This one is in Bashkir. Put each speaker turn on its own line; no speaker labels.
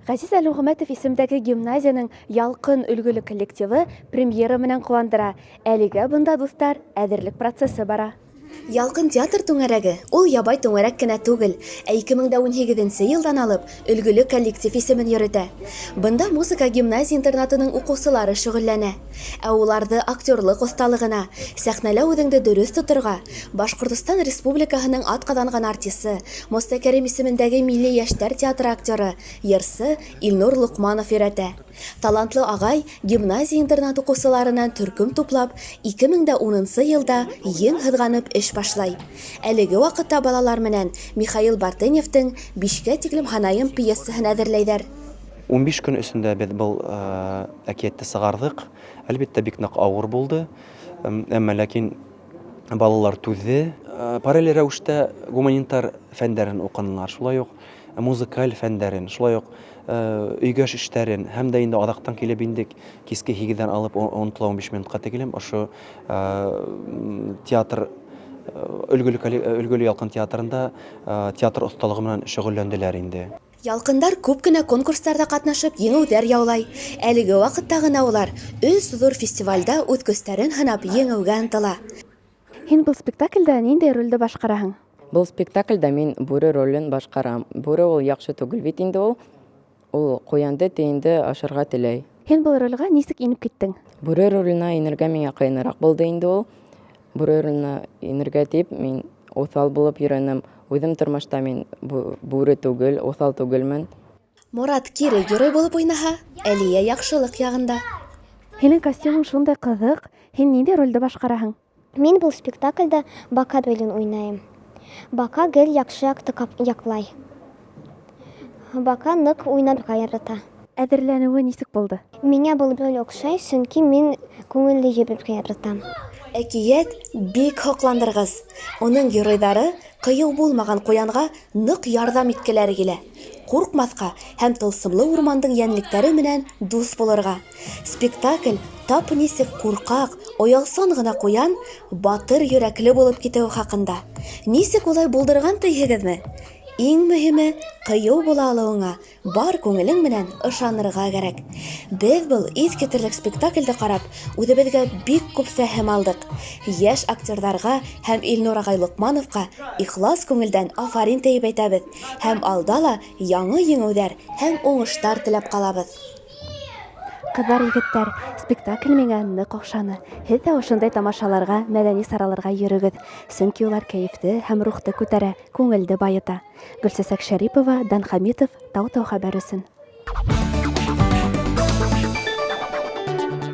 Ғәзиз Әлмөхәмәтов исемдәге гимназиянең Ялҡын өлгөлө коллективы премьера менән ҡыуандыра. Әлегә бында, дуҫтар, әҙерлек процессы бара. Ялҡын театр түңәрәге ул ябай түңәрәк кенә түгел, ә 2018 нче елдан алып өлгөлө коллектив исемен йөрөтә. Бында музыка гимназия-интернатының укыусылары шөгыльләнә. Ә уларҙы актерлыҡ оҫталығына, сәхнәлә үҙеңде дөрөҫ тоторға, Башҡортостан Республикаһының атҡаҙанған артисы, Мостай Кәрим исемендәге Милли йәштәр театры актеры, йырсы Илнур Лоҡманов өйрәтә. Талантлы ағай гимназия-интернат укыусыларынан төркөм туплап, 2010 нчы елда ең һыҙғанып эш башлай. Әлеге ваҡытта балалар менән Михаил Бартеневтең Бишкә тиклем һанайым пьесаһын әҙерләйҙәр.
15 көн эчендә без был әкиятте чыгардык. Әлбәттә, бик нык авыр булды. Әмма ләкин балалар түзде. Параллель рәвештә гуманитар фәндәрен укынылар, шулай ук музыкаль фәндәрен, шулай ук өйгәш эштәрен һәм дә инде аҙаҡтан килеп инде киске 8-дән алып онытыла 15 минутка тиклем ошо театр Өлгөле Өлгөле Ялкын театрында театр осталыгы менән шөгыльләнделәр инде.
Ялкындар күп кенә конкурсларда катнашып еңеүҙәр яулай. Әлеге ваҡытта ғына улар өс ҙур фестивалдә үҙ көстәрен һынап еңеүгә ынтыла. Һин был спектаклдә ниндәй ролде башҡараһың?
Был спектакльдә мин бүре ролен башҡарам. Бүре ул яҡшы түгел бит инде ул. Ул ҡуянды тейенде ашарға теләй.
Һин был рольгә нисек инеп киттең?
Бүре роленә инергә миңә ҡыйыныраҡ булды инде ул. Бүре роленә инергә дип мин уҫал булып йөрөнем. Үҙем тормошта мин бүре түгел, уҫал түгелмен.
Морат кире герой булып уйнаһа, Әлия яҡшылыҡ яғында. Һинең костюмың шундай ҡыҙыҡ, һин ниндәй рольде башҡараһың?
Мин был спектакльдә Бака ролен уйнайым. Бака гел яҡшы якты яҡлай. Бака ныҡ уйнарга ярата.
Әҙерләнеүе нисек булды?
Миңә был роль оҡшай, сөнки мин күңелле йөрөргә яратам.
Әкиәт бик һоҡландырғыс. Уның геройҙары Ҡыйыу булмаған ҡуянға ныҡ ярҙам иткеләре килә. Ҡурҡмаҫҡа һәм тылсымлы урмандың йәнлектәре менән дуҫ булырға. Спектакль тап нисек куркак, оялсан гына куян батыр йөрәкле булып китеүе хакында. Нисек улай булдырган тиһегеҙме? Иң мөһиме, кыю була алыуыңа Бар күңелең менән ышанырга кәрәк. Без был иҫкитерлек спектакльде карап, үзебезгә бик күп фәһем алдык. Яшь актерларга һәм Илнур агай Локмановка ихлас күңелдән афарин диеп әйтәбез һәм алда ла яңы җиңүләр һәм уңыштар теләп калабыз. Кызлар, егетләр, спектакль миңа нык охшаны. Һеҙ ҙә ошондай тамашаларға, мәҙәни сараларға йөрөгөҙ, сөнки улар кәйефте һәм рухты күтәрә, күңелде байыта. Гөлсәсәк Шәрипова, Дан Хәмитов, Тау-Тау хәбәр өсөн.